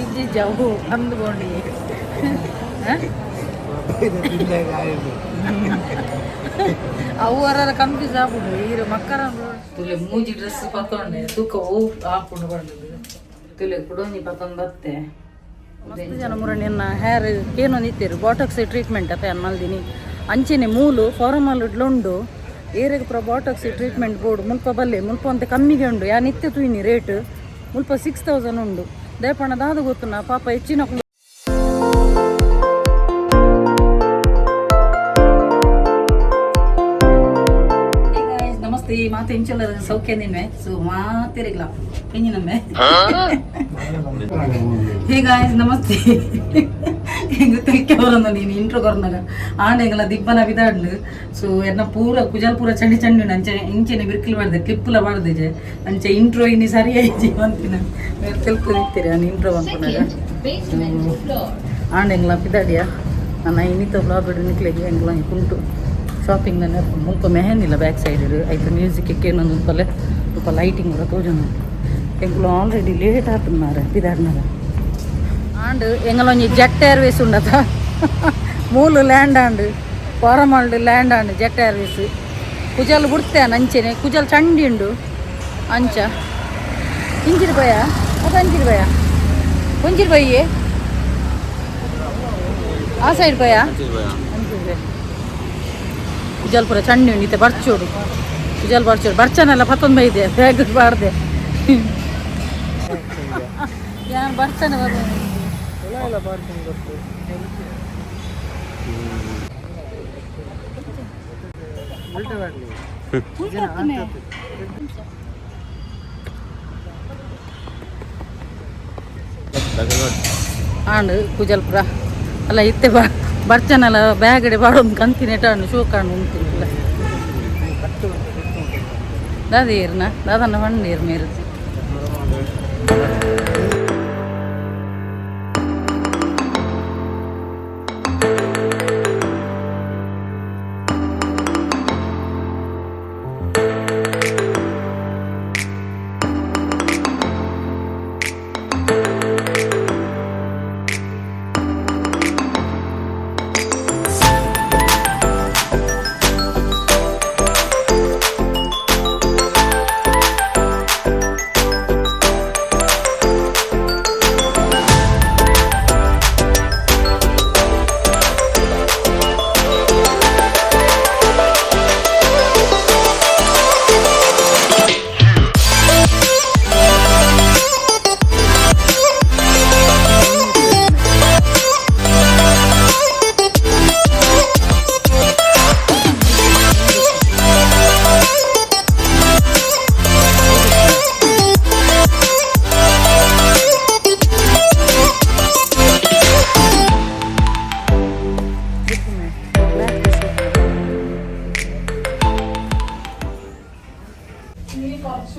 ಇಜ್ಜಿ ಅವು ಅಂದ್ಕೊಂಡು. ಅವು ವರ ಕನ್ಫ್ಯೂಸ್ ಆಪುಂಡು ಈರು ಮಕ್ಕಳ. ತುಲೆ ಮೂಜಿ ಡ್ರೆಸ್ ಪತ್ತೊಂಡೆ ತೂಕ ಓ ಆಪುಂಡು ಬಂದದ್ದು. ತುಲೆ ಕುಡೊಂಜಿ ಪತ್ತೊಂದು ಬತ್ತೆ. ಮಸ್ತ್ ಜನ ಮುರ ನಿನ್ನ ಹೇರ್ ಕೇನೊಂದು ಇತ್ತೀರು. ಬಾಟಾಕ್ಸ್ ಟ್ರೀಟ್ಮೆಂಟ್ ಅತ್ತ ಯಾನ್ ಮಲ್ದಿನಿ. ಅಂಚೆನೆ ಮೂಲು ಫಾರಮಲ್ ಉಂಡು. ಏರೆಗ್ ಪೂರ ಬಾಟಾಕ್ಸ್ ಟ್ರೀಟ್ಮೆಂಟ್ ಬೋಡು, ಮುಲ್ಪ ಬಲ್ಲೆ. ಮುಲ್ಪ ಒಂತೆ ಕಮ್ಮಿಗೆ ಉಂಡು. ಯಾನ್ ಇತ್ತೆ ತೂಯಿನಿ ರೇಟ್, ಮುಲ್ಪ 6000 ಉಂಡು. ದೇಪಣ್ಣ ದಾದ ಗೊತ್ತುನ ಪಾಪ ಹೆಚ್ಚಿನ. ನಮಸ್ತೆ, ಮಾತೆ ಇಂಚಲ ಸೌಖ್ಯ ನಿನ್ವೆ. ಸೊ ಮಾತಿರಿಗ್ಲ ಎಂಜಿ ನಮ್ಮೆ. ಹೇ ಗಾಯ್ಸ್, ನಮಸ್ತೆ. ಹೆಂಗ ತೆಕ್ಕೆ ಬರೋಣ ನೀನು ಇಂಟ್ರೋ ಕೊರ್ನಾಗ ಆಂಡೆಂಗಲ ದಿಬ್ಬನ ಬಿದಾಡ್ಲು. ಸೊ ಎನ್ನ ಪೂರ ಕುಜಲ್ ಪೂರ ಚಂಡಿ ಚಂಡಿ ಉಂಡು. ಅಂಚೆ ಇಂಚೆನೆ ಬಿರ್ಕಿಲ್ ಮಾಡ್ದೆ, ಕ್ಲಿಪ್ಪುಲ ಮಾಡ್ದಿಜೆ. ಅಂಚೆ ಇಂಟ್ರೋ ಇನ್ನಿ ಸರಿ ಆಯ್ಜಿ ಅಂತಿನ ತೆಲ್ತು ನಿಂತೀರಿ ನಾನು ಇಂಟ್ರೋ ಅನ್ಕೊಂಡಾಗ. ಆಂಡೆಂಗ್ಲ ಪಿದಾಡಿಯ. ನನ್ನ ಇನ್ನಿತ ಬ್ಲಾಗ್ ನಿಕ್ಲೆಗೆ ಎಂಗ್ಲ ಕುಂಟು ಶಾಪಿಂಗ್ ನನ್ನ ಮುಲ್ಪ ಮೆಹಂದಿಲ್ಲ ಬ್ಯಾಕ್ ಸೈಡ್. ಐತ ಮ್ಯೂಸಿಕ್ ಏನೊಂದು ಪಲ್ಲೆ ಸ್ವಲ್ಪ ಲೈಟಿಂಗ್ ಕೂಡ ತೋಜೊಂದು. ಎಂಕುಲು ಆಲ್ರೆಡಿ ಲೇಟ್ ಆತನ ಮಾರೆ ಪಿದಾಡ್ನಾಗ. ಆಂಡ್ ಎಂಗಲೊಂಜಿ ಜೆಟ್ ಏರ್ವೇಸ್ ಉಂಡತ, ಮೂಲು ಲ್ಯಾಂಡ್ ಆಂಡ್, ಕೋರಮಾಲ್ಡ್ ಲ್ಯಾಂಡ್ ಆಂಡ್ ಜೆಟ್ ಏರ್ವೇಸ್. ಕುಜಲ್ ಬುಡ್ತೆ ಅಂಚೆನೆ, ಕುಜಲ್ ಚಂಡಿ ಉಂಡು. ಅಂಚ ಇಂಚಿನ ಬಯ ಅದು ಅಂಚಿನ ಬಯ ಒಂಜಿನ ಬಯ್ಯೆ ಆ ಸೈಡ್ ಬಯ ಅಂಚಿನ ಬಯ. ಕುಜಲ್ ಪೂರ ಚಂಡಿ ಉಂಡು. ಇತ್ತೆ ಬರ್ಚೋಡು, ಕುಜಲ್ ಬರ್ಚೋಡು. ಬರ್ಚನೆಲ್ಲ ಪತ್ತೊಂದು ಬೈದೆ ಬ್ಯಾಗ್ ಬಾರ್ದೆ. ಯಾನ್ ಬರ್ಚನೆ ಬರ್ಬ. ಪಾರ್ಕಿಂಗ್ ಗೊತ್ತು. ಆಂಡ್ ಕುಜಲ್ಪುರ ಅಲ್ಲ ಇತ್ತೆ ಬ ಬರ್ಚನಲ್ಲ ಬ್ಯಾಗಡೆ ಬಾಡೊಂದು ಕಂತಿನ ನೆಟಾಂಡು ಶೋಕಾಂಡು ಉಂತಿಲ್ಲ. ದಾದ ಏರ್ನ ದಾದನ್ನ ಪಂಡೇರ್ ಮೇರು.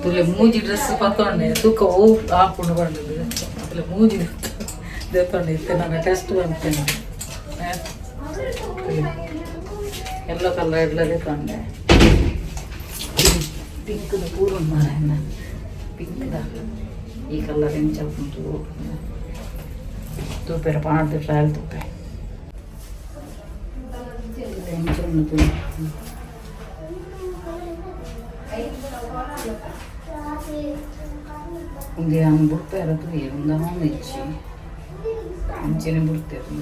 ತುಲೆ ಮೂಜಿ ಡ್ರೆಸ್ ಪತ್ತೊಂಡೆ ತೂಕ ಓ ಆಪುಂಡು ಬಂದದ್ದು. ತುಲೆ ಮೂಜಿ ದೇತೊಂಡೆ. ಇತ್ತೆ ನನ್ನ ಟೆಸ್ಟ್ ಬಂತೇನೆ. Yellow colour ಎಡ್ಲ ದೇತೊಂಡೆ. ಪಿಂಕ್ದ ಪೂರ ಮಾರ. ಪಿಂಕ್ದ ಈ ಕಲರ್ ಎಂಚ ಉಂಟು ತೂಪೆರ ಪಾಡ್ದು ಟ್ರಯಲ್ ತೂಪೆ ಎಂಚ ಉಂಡು ತೂಲೆ. ಉಂದು ಯಾನ್ ಬುಡ್ಪೆರ ತೂಯೆ. ಉಂದು ಅವನು ಇಜ್ಜಿ, ಅಂಚೆನೆ ಬುಡ್ತೇರು.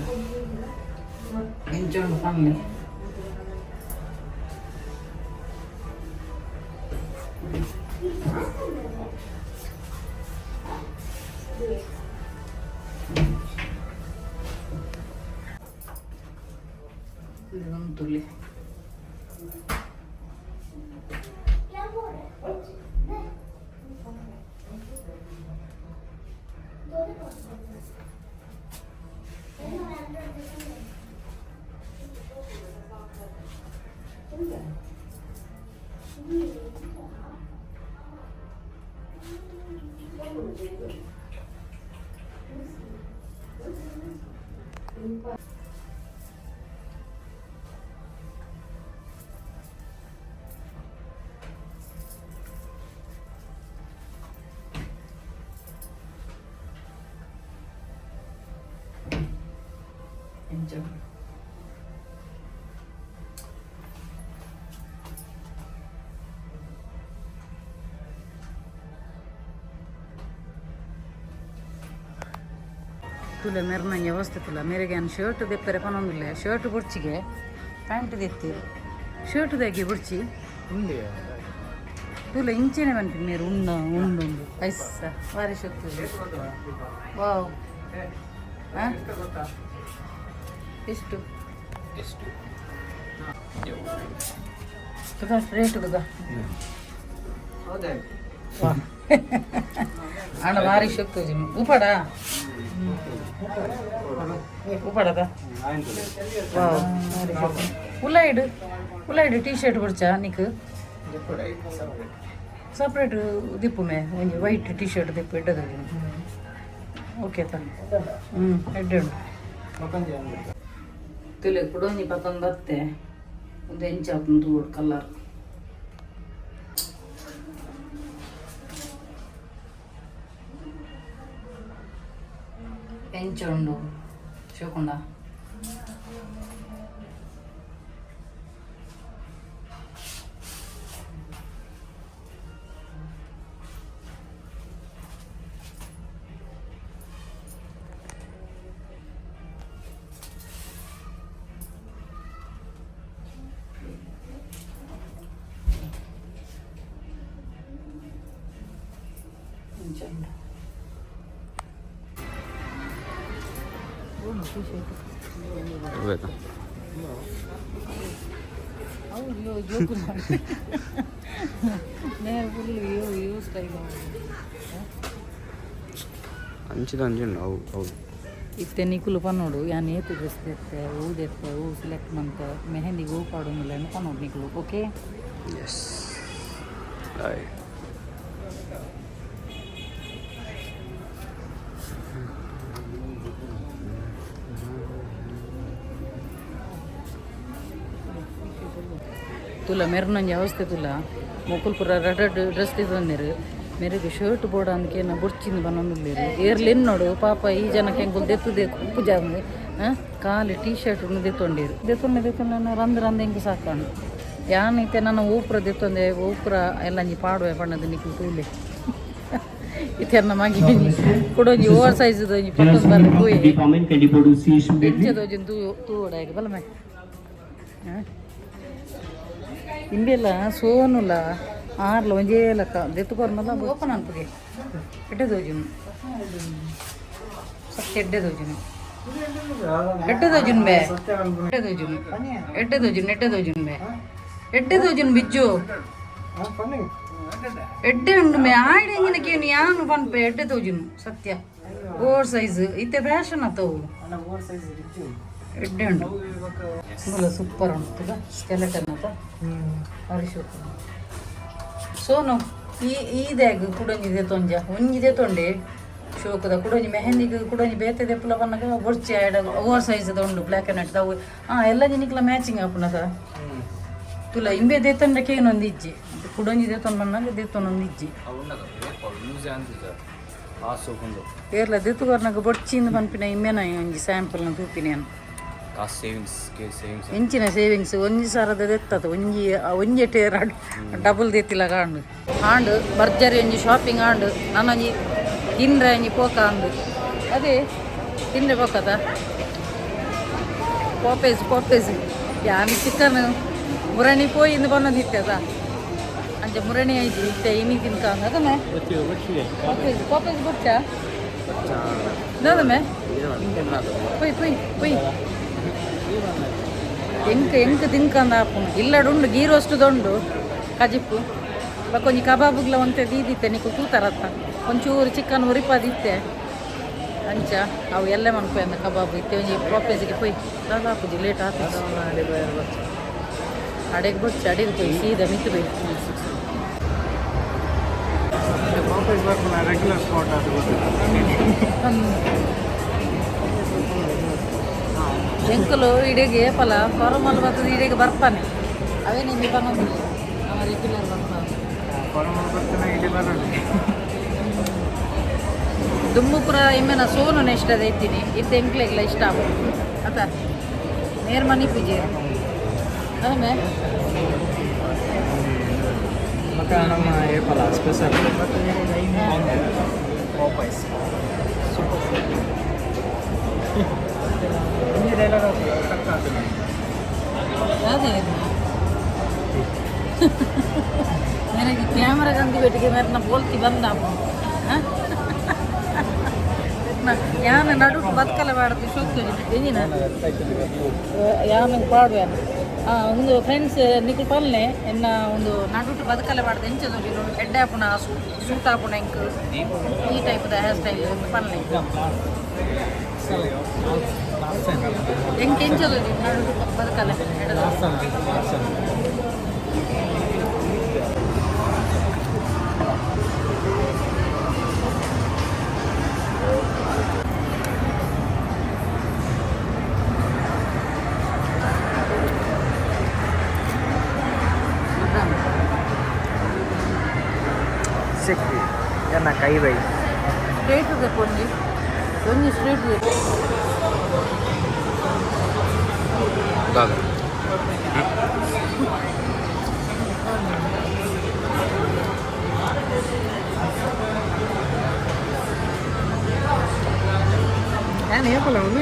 ಎಂಚ ಉಂಡು ಪನ್ಲೆ. ಇದೊಂದು ತುಲಿ. ಎಂಚ ತುಲೆ ಮೆರ್ನಂಜ ಅವಸ್ಥೆ ತುಲ ಮೇರೆಗೆ ಅನ್ ಶರ್ಟ್ ದೆಪ್ಪರೆ ಪನೊಂದಿಲ್ಲ ಶರ್ಟ್ ಬುಡ್ಚಿಗೆ ಪ್ಯಾಂಟ್ ದೆತ್ತಿ ಶರ್ಟ್ ದಾಗಿ ಬುಡ್ಚಿ ತುಲೆ ಇಂಚೆನೆ ಪನ್ಪಿನ ಮೇರು ಉಂಡ ಉಂಡು ಉಂಡು ಐಸ ಬಾರಿ ಶಕ್ತಿ. ವಾವ್. ಹಾಂ, ಎಷ್ಟು? ಎಷ್ಟು? ತುಗ ರೇಟ್ ತುಗ. ವಾ, ಅಣ್ಣ ಭಾರಿ ಶಕ್ತಿ. ಉಪಡ ಉಪಡದ. ವಾವ್, ಭಾರಿ ಶಕ್ತಿ. ಉಲೈಡ್ ಉಲೈಡ್ ಟೀ ಶರ್ಟ್ ಬುಡ್ಚಾ ನಿಕ್ ಸಪ್ರೇಟ್ ದಿಪ್ಪುಮೆ. ಒಂಜಿ ವೈಟ್ ಟೀ ಶರ್ಟ್ ದಿಪ್ಪು, ಎಡ್ಡದ. ಓಕೆ ತ. ಹ್ಞೂ, ಎಡ್ಡೆ ಉಂಟು. ತುಲೆ ಕುಡೊಂಜಿ ಪತ್ತೊಂದು ಬತ್ತೆ. ಒಂದು ಎಂಚ ಆಪುಂಡು ತೂವೊಡು ಕಲರ್. ಎಂಚ ಉಂಡು ಶಿವಕೊಂಡ? ಎಂಚ ಉಂಡು? T shirt. ಬೇಕಾ? ಹೌದು, ಯೋ ಜೋಕು ಮಾಡಿ ನೇ ಫುಲ್ ಯೋ ಯೋ ಸ್ಟೈಲ್. ಅಂಚಿದ ಅಂಚಿ ಅವು ಹೌದು. ಇತ್ತೆ ನಿಕುಲು ಪನ್ನೋಡು ಯಾನ್ ಏತು ಡ್ರೆಸ್ ದೆತ್ತೆ, ಹೂ ದೆತ್ತೆ, ಹೂ ಸೆಲೆಕ್ಟ್ ಮಂತೆ, ಮೆಹಂದಿಗೆ ಹೂ ಪಾಡೊಂದಿಲ್ಲ ಪನ್ನೋಡು ನಿಕುಲು. ಓಕೆ. Yes bye. ತುಲ ಮೆರ್ನೊಂಜಿ ಅವಸ್ಥೆ ತುಲ. ಮೊಕುಲು ಪೂರ ರಡ್ಡ್ ಡ್ರೆಸ್ ದೀದೊಂದೆರ್. ಮೆರೆಗ್ ಶರ್ಟ್ ಬೋಡ ಅಂದ್ಕೇನ ಬೊಡ್ಚಿಂದು ಬನ್ನೊಂದುಲ್ಲೆರ್. ಏರ್ಲ ಎನ್ನೋಡು ಪಾಪ ಈ ಜನಕ್ಕೆ ಎಂಕುಲು ದೆತ್ತು ಉಪ್ಪುಜಾಂದ್ ಖಾಲಿ ಟೀ ಶರ್ಟ್ ದೆತ್ತೊಂಡೇರು. ದೆತ್ತೊಂಡೆ ದೆತ್ತೊಂಡೆ ರಂದ್ ರಂದ್ ಎಂಕ್ ಸಾಕಾಂಡು. ಯಾನ್ ಇತ್ತೆ ನನ್ನ ಊಪುರ ದೆತ್ತೊಂದೆ, ಊಪುರ ಎಲ್ಲ ಒಂಜಿ ಪಾಡುವೆ ಪಣ್ಣದು ನಿಕುಲು ತೂಲೆ. ಇತ್ತೆ ಎನ್ನ ಮಗೆ ಕುಡೊಂಜಿ ಓವರ್ ಸೈಜ್ ಒಂಜಿ ಪತ್ತೊಂದು ಬರ್ರೆ ಪೋಯಿ. ಡಿಪಾರ್ಟ್ಮೆಂಟ್ ಕಂಡಿಪೋಡು ಸಿ ಎಂಚದ ಒಂಜಿ ತೂ ತೂವೊಡಾಯಗ್ ಬಲಮೆ. ಇಂಬೆಲ್ಲ ಸೋನುಲ ಆರ್ಲ ಒಂಜೇ ಲೆಕ್ಕ ದೆತ್ತು ಕೊರ್ನಲ ಓಪನ್ ಅನ್ಪುಗೆ. ಎಡ್ಡೆ ದೋಜುನು, ಸತ್ಯ ಎಡ್ಡೆ ದೋಜುನು, ಎಡ್ಡೆ ದೋಜುನ್ ಬೇ, ಎಡ್ಡೆ ದೋಜುನು, ಎಡ್ಡೆ ದೋಜುನ್, ಎಡ್ಡೆ ದೋಜುನ್ ಬೇ, ಎಡ್ಡೆ ದೋಜುನ್ ಬಿಜ್ಜು. ಎಡ್ಡೆ ಉಂಡು ಮೇ. ಆಯ್ಡೆ ಎಂಗಿನ ಕೇನು ಯಾನು ಪನ್ಪೆ. ಎಡ್ಡೆ ತೋಜುನು ಸತ್ಯ. ಓವರ್ ಸೈಜ್ ಇತ್ತೆ ಫ್ಯಾಷನ್ ಆತವು. ಎಡ್ಡೆ ಉಂಡು. ಸೂಪರ್ ಉಂಟು. ಸ್ಕೆಲೆಟನ್ ಆತ ಹರಿಶೋಕ ಸೋನು. ಈ ಈದ್ಯಾಗ ಕುಡೊಂಜಿ ದೆತ್ತೊಂಜ ಒಂಜಿ ದೆತ್ತೊಂಡೆ ಶೋಕದ ಕುಡೊಂಜಿ ಮೆಹಂದಿಗ್ ಕುಡೊಂಜಿ ಬೇತೆ ದೆಪ್ಪುಲ ಪನ್ನಗ ಬೊರ್ಚಿ. ಆಯ್ಡ ಓವರ್ ಸೈಜ್ ಉಂಡು, ಬ್ಲ್ಯಾಕ್ ಆ್ಯಂಡ್ ವೈಟ್ ಅವು. ಹಾಂ, ಎಲ್ಲ ಜಿನಿಕ್ಲ ಮ್ಯಾಚಿಂಗ್ ಆಪುನದ ತುಲ. ಇಂಬೆ ದೇತೊಂಡ ಕೇನೊಂದು ಇಜ್ಜಿ. ಕುಡೊಂಜಿ ದೆತ್ತೊಂದು ಬನ್ನಾಗ ದೆತ್ತೊಂದು ಇಜ್ಜಿ. ಯೂಸ್ ಅಂತ ಆ ಸೋಪುಂಡು. ಏರ್ಲ ದೆತ್ತುಕೊರ್ನಾಗ ಬೊಡ್ಚಿಂದು ಪನ್ಪಿನ ಇಂಬೆನ ಒಂಜಿ ಸ್ಯಾಂಪಲ್ನ ತೂಪಿನ. Cost savings savings. ಎಂಚಿನ ಸೇವಿಂಗ್ಸ್? ಒಂಜಿ ಸಾರದ ದೆತ್ತದ ಒಂಜಿ ಒಂಜಿ ಟೇರ್ ಡಬಲ್ ದೆತ್ತಿಲ್ಲ ಕಾಂಡು ಆಂಡು. ಬರ್ಜರಿ ಒಂಜಿ ಶಾಪಿಂಗ್ ಆಂಡು. ನಾನೊಂಜಿ ತಿಂದ್ರೆ ಒಂಜಿ ಪೋಕ ಅಂದು. ಅದೇ ತಿಂದ್ರೆ ಪೋಕದ ಪೋಪೇಜ್ ಪೋಪೇಜ್. ಯಾನ್ ಚಿಕನ್ ಮುರಣಿ ಪೋಯಿ ಇಂದು ಬನ್ನದಿತ್ತದ ಅಂಚ ಮುರಣಿ ಐಜಿ ಇತ್ತೆ ಇನಿ ತಿನ್ಕಾಂಗ ಅದಮೆ. ಪೋಪೇಜ್ ಪೋಪೇಜ್ ಬೊಚ್ಚ ದಾದಮೆ. ಪೊಯ್ ಪೊಯ್ ಪೊಯ್. ಎಂಕ್ ಎಂಕ್ ತಿನ್ಕಂದ ಆಪುಂಡು. ಇಲ್ಲಡುಂಡು ಗೀ ರೋಸ್ಟ್ ದೊಂಡು ಕಜಿಪ್ಪು ಬೊಕ ಒಂಜಿ ಕಬಾಬುಗ್ಲ ಒಂತೆ ದೀದಿತ್ತೆ. ನಿಕ್ಕು ತೂತರತ್ತ ಒಂಚೂರು ಚಿಕನ್ ಉರಿಪಾದಿತ್ತೆ. ಅಂಚ ಅವು ಎಲ್ಲ ಮನ್ಪೆ ಅಂದ ಕಬಾಬ್ ಇತ್ತೆ. ಒಂಜಿ ಪಾಪೇಜಿಗೆ ಪೊಯ್. ದಾದ ಆಪುಜಿ, ಲೇಟ್ ಆಪುಜಿ. ಅಡೆಗೆ ಬೊಚ್ಚ, ಅಡೆಗೆ ಪೊಯ್, ಸೀದಾ ಮಿತ್ತು ಪೊಯ್. ರೆಗ್ಯುಲರ್ ಸ್ಪಾಟ್ ಅದು. ಎಂಕುಲು ಇಡೆಗೆ ಏಪಲ ಫಾರ್ಮಲ್ ಬರ್ತದೆ ಇಡೆಗೆ ಬರ್ತಾನೆ. ಅವೇ ನಿಮಗೆ ಬಂದಿಲ್ಲ ನಮ್ಮ ರೆಗ್ಯುಲರ್ ಬರ್ತಾನೆ. ಫಾರ್ಮಲ್ ಬರ್ತಾನೆ, ಇಲ್ಲಿ ಬರೋದು. ದುಮ್ಮು ಪೂರ ಇಮ್ಮೆನ ಸೋನು ಇಷ್ಟ ಐತೀನಿ ಇತ್ತೆ ಎಂಕ್ಲೆಗ್ಲ ಇಷ್ಟ ಆಪುಂಡು ಅತ ನೇರ್ ಮನಿ ಪೂಜೆ ಅದೇ. ಬೊಕ್ಕ ನಮ್ಮ ಏಪಲ special Popeyes super. ಒಂಜಿ ಡೈಲಾಗ್ ಕಟ್ ಆತುಂಡು. ಅದೇ मेरे कैमरा गंदी बैठ के मेरे ना बोलती बंद आप ಯಾನ ನಡುಟು ಬದುಕಲ್ಲ ಬಾಡದು ಶೋಕ್ ಎಂಜಿನ ಯಾನ ಪಾಡುವೆ ಒಂದು ಫ್ರೆಂಡ್ಸ್ ನಿಕುಲ್ ಪಲ್ನೆ ಎನ್ನ ಒಂದು ನಡುಟು ಬದುಕಲ್ಲ ಬಾಡದು ಎಂಚ ಎಡ್ಡೆ ಆಪುನ ಸೂಟ್ ಆಪುನ ಎಂಕ್ ಈ ಟೈಪ್ದ ಹೇರ್ ಸ್ಟೈಲ್ ಒಂದು ಪಲ್ನೆ ಎಂಕ್ ಎಂಚ ನಡುಟು ಬದುಕಲ್ಲ ಎಡದ. ಸಿಕ್ಕಿ ಎನ್ನ ಕೈ ಬೈ. ಸ್ಟ್ರೇಟ್ ಇದೆ ಪೊಂಜಿ ಒಂಜಿ ಸ್ಟ್ರೇಟ್ ಇದೆ. ದಾದ? ನಾನು ಏಪಲ ಒಂದು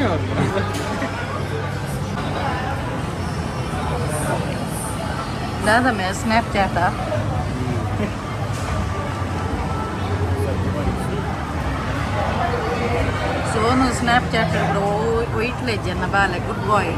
ದಾದ ಮೇ ಸ್ನ್ಯಾಪ್ ಚಾಟ ಸೋನು ಸ್ನ್ಯಾಪ್ ಚಾಟ್ ವೈಟ್ಲೆ ಜನ ಬಾಲೆ ಗುಡ್ ಬಾಯ್.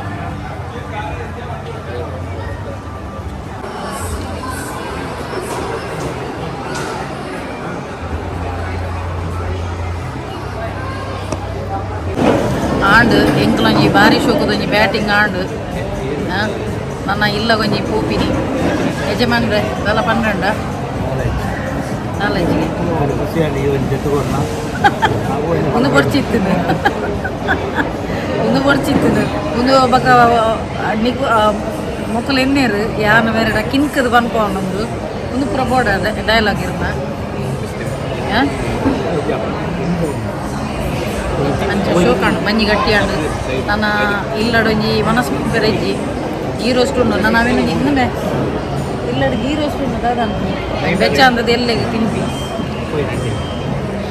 ಆಂಡ್ ಎಂಕ್ಲೊಂಜಿ ಬಾರಿ ಶೋಕುದೊಂಜಿ ಬ್ಯಾಟಿಂಗ್ ಆಂಡ್ ನನ್ನ ಇಲ್ಲ ಒಂಜಿ ಪೋಪಿನಿ ಯಜಮಾನ್ರೆ ದಲ ಪನ್ನೆಂಡ ನಾಲೆಜ್ಗೆ. ಖುಷಿಯಲ್ಲಿ ಒಂದು ಜೊತೆಗೊಡ್ನ. ಒಂದು ಬೊರ್ಚಿತ್ತದು ಒಂದು ಬೊರ್ಚಿತ್ತದು ಒಂದು ಬೊಕ ನಿಕು ಮೊಕಲು ಎನ್ನೇರು ಯಾನ ಬೇರೆ ಕಿನ್ಕದ ಪನ್ಪೊಂಡು ಒಂದು ಪೂರ ಬೋಡ ಡೈಲಾಗ್ ಇರ್ನ ಅಂಚ ಶೋಕಾಂಡು ಮಂಜಿ ಗಟ್ಟಿ ಆಂಡು ನನ್ನ ಇಲ್ಲಡೊಂಜಿ ಮನಸ್ಸು ಪೆರೆಜ್ಜಿ ಗೀ ರೋಸ್ಟ್ ಉಂಡು ನಾನು ಅವೇನು ಇನ್ನುಮೆ ಇಲ್ಲಡ್ ಗೀ ರೋಸ್ಟ್ ಉಂಡು ದಾದ ಬೆಚ್ಚ ಅಂದದ್ದು ಎಲ್ಲೆಗೆ ತಿನ್ಪಿ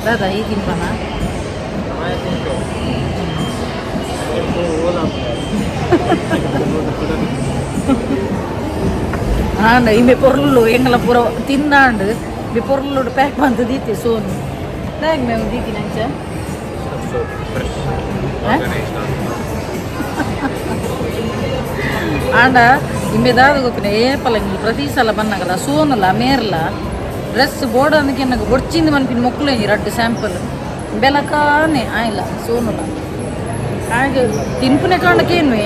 ದಾದಾ ಈ ತಿನ್ಪನ. ಆಂಡ ಇಂಬೆ ಪೊರ್ಲು ಎಂಗಲ ಪೂರ ತಿಂದಾಂಡು ಬಿ ಪೊರ್ಲುಡು ಪ್ಯಾಕ್ ಬಂತು ದೀತಿ ಸೋನು ದಾಗ್ ಮೇವು ದೀತಿ ನಂಚ. ಸೊ ಫ್ರೆಶ್. ಆಂಡ ಇಂಬೆ ದಾದ ಗೊತ್ತಿನ ಏಪಲ ಇಂಗ್ಲು ಪ್ರತಿ ಸಲ ಬನ್ನಗಲ ಸೋನುಲ ಮೇರ್ಲ ಡ್ರೆಸ್ ಬೋರ್ಡ್ ಅಂದಕ್ಕೆ ನನಗೆ ಬೊಡ್ಚಿಂದ ಮನ್ಪಿನ ಮೊಕ್ಕಲು ರಡ್ಡು ಸ್ಯಾಂಪಲ್ ಬೆಲಕಾನೆ ಆಯ್ಲ ಸೋನುಲ ಹಾಗೆ ತಿನ್ಪುನೆ ಕಾರಣಕ್ಕೇನ್ವೆ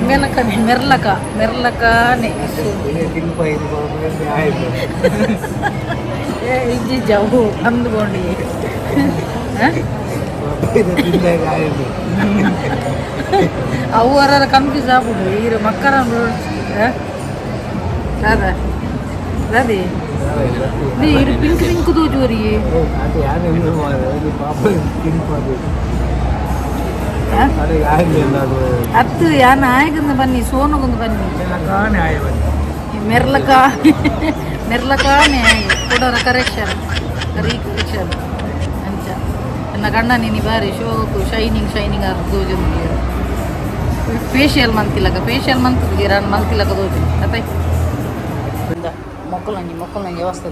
ಮೆಲಕನೆ ಮೆರ್ಲಕ ಮೆರ್ಲಕಾನೆ. ಏ ಇಜ್ಜಿ ಜವು ಅಂದ್ಕೊಂಡು ಅವು ಅರ ಕನ್ಫ್ಯೂಸ್ ಆಗ್ಬಿಡು ಈರು ಮಕ್ಕಳ ದಾದಾ ದಾದಿ ಇರು ಪಿಂಕ್ ಪಿಂಕ್ ತೋಜುವರಿ. ಅತ್ತು ಯಾನ ಆಯಗಂದು ಬನ್ನಿ ಸೋನುಗೊಂದು ಬನ್ನಿ ಮೆರ್ಲಕ ಮೆರ್ಲಕಾನೆ ಕೊಡೋರ ಕರೆಕ್ಷನ್ ರೀಕರೆಕ್ಷನ್ ಅಂಚ ನನ್ನ ಗಂಡ ನೀನು ಬಾರಿ ಶೋಕು ಶೈನಿಂಗ್ ಶೈನಿಂಗ್ ಆರ್ ತೋಜುಂಡು ಫೇಶಿಯಲ್ ಮಂತಿಲಕ ಫೇಶಿಯಲ್ ಮಂತದ ಗಿರಾನ್ ಮಂತಿಲಕ ತೋಜು ಅತ್ತೈ ಮೊಕ್ಕಲಂಜಿ ಮೊಕ್ಕಲಂಜಿ ವ್ಯವಸ್ಥೆ.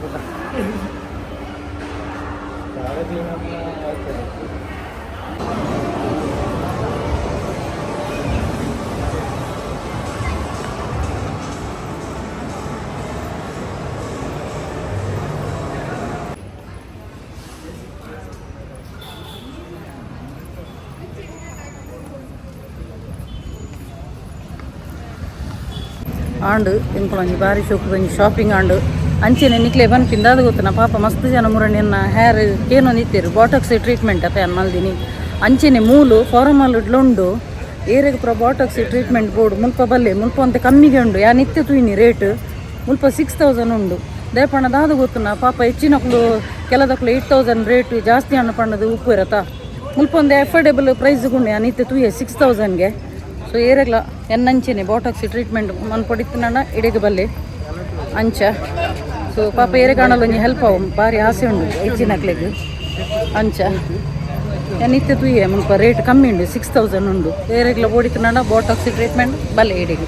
ಆಂಡ್ ಎಂಕುಲೊಂಜಿ ಬಾರಿ ಶೋಕುದೊಂಜಿ ಶಾಪಿಂಗ್ ಆಂಡ್ ಅಂಚೆನೆ ನಿಕ್ಲೆ ಪನ್ಪಿನ ದಾದ ಗೊತ್ತುನ ಪಾಪ ಮಸ್ತ್ ಜನ ಮುರಣ್ಣ ಎನ್ನ ಹೇರ್ ಕೇನೊಂದು ಇತ್ತೆರ್ ಬಾಟಾಕ್ಸ್ ಟ್ರೀಟ್ಮೆಂಟ್ ಅತ್ತ ಯಾನ್ ಮಲ್ದಿನಿ ಅಂಚೆನೆ ಮೂಲು ಫಾರಮಲ್ ಉಂಡು ಏರೆಗ್ ಪೂರ ಬಾಟಾಕ್ಸ್ ಟ್ರೀಟ್ಮೆಂಟ್ ಬೋರ್ಡ್ ಮುಲ್ಪ ಬಲ್ಲೆ ಮುಲ್ಪ ಒಂತೆ ಕಮ್ಮಿಗೆ ಉಂಡು ಯಾನ್ ಇತ್ತೆ ತೂಯಿನಿ ರೇಟ್ ಮುಲ್ಪ 6000 ಉಂಡು. ದೇಪಣ್ಣ ದಾದ ಗೊತ್ತುನ ಪಾಪ ಹೆಚ್ಚಿನಕ್ಲು ಕೆಲದಕ್ಲು 8000 ರೇಟ್ ಜಾಸ್ತಿ ಅನ್ನ ಪಣ್ಣದು ಉಪ್ಪು ಇರತ್ತಾ. ಮುಲ್ಪ ಒಂದು ಅಫೋರ್ಡೆಬಲ್ ಪ್ರೈಸ್ ಗುಂಡೆ ಅನಿತೆ ತೂಯೆ 6000ಗೆ. ಸೊ ಏರೆಗ್ಲ ಎನ್ನಂಚೆನೆ ಬಾಟಾಕ್ಸ್ ಟ್ರೀಟ್ಮೆಂಟ್ ಮನ್ ಪಡಿತಿನ ಇಡೆಗೆ ಬಲ್ಲೆ ಅಂಚ. ಸೊ ಪಾಪ ಏರೆ ಕಾಣಲು ಒಂಜಿ ಹೆಲ್ಪ್ ಅವು ಬಾರಿ ಆಸೆ ಉಂಡು ಹೆಚ್ಚಿನಕ್ಲೆಗ್ ಅಂಚ. ನಿತ್ಯ ತೂಯೆ ಮುಲ್ಪ ರೇಟ್ ಕಮ್ಮಿ ಉಂಡು, 6000 ಉಂಡು. ಏರೆಗ್ಲ ಬೋಡಿತಿನ ಬಾಟಾಕ್ಸ್ ಟ್ರೀಟ್ಮೆಂಟ್ ಬಲ್ಲೆ ಇಡೆಗೆ.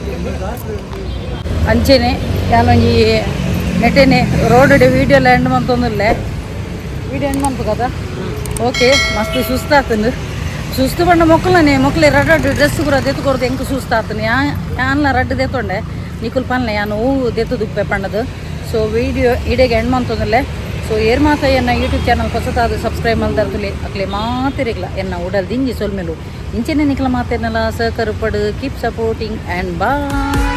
ಅಂಚೆನೆ ಯಾನೊಂಜಿ ನೆಟೆನೆ ರೋಡ್ ವೀಡಿಯೋ ಎಲ್ಲ ಎಂಡ್ ಮಂತೊಂದುಲ್ಲೆ. ವೀಡಿಯೋ ಎಂಡ್ ಮನ್ಪು కదా. ಓಕೆ, ಮಸ್ತ್ ಸುಸ್ತಾತಂದು. ಸುಸ್ತು ಪಂಡ ಮೊಕ್ಕಲನೆ ಮೊಕ್ಕಲೆ ರಡ್ಡ್ ಡ್ರೆಸ್ ಪೂರ ದೆತ್ತು ಕೊರ್ದು ಎಂಕ್ ಸುಸ್ತಾತನು. ಯಾ ಯಾನ್ಲ ರಡ್ಡ್ ದೆತ್ತೊಂಡೆ, ನಿಕುಲ್ ಪನ್ಲೆ ಯಾನ್ ಹೂ ದೆತ್ತು ದುಪ್ಪೆ ಪಂಡದು. ಸೊ ವೀಡಿಯೋ ಇಡೆಗೆ ಎಂಡ್ ಮಂತೊಂದುಲ್ಲೆ. ಸೊ ಏರ್ ಮಾತ ಎನ್ನ ಯೂಟ್ಯೂಬ್ ಚಾನಲ್ ಹೊಸತಾದ ಸಬ್ಸ್ಕ್ರೈಬ್ ಮಲ್ದರ್ತುಲೆ ಅಕ್ಲೆ ಮಾತೆರೆಗ್ಲ ಎನ್ನ ಉಡಲ್ ದಿಂಜಿ ಸೊಲ್ಮೆಲು. ಇಂಚೆನೆ ನಿಕ್ಲ ಮಾತೆರ್ನಲ ಸಹಕಾರ ಪಡು. Keep supporting and bye.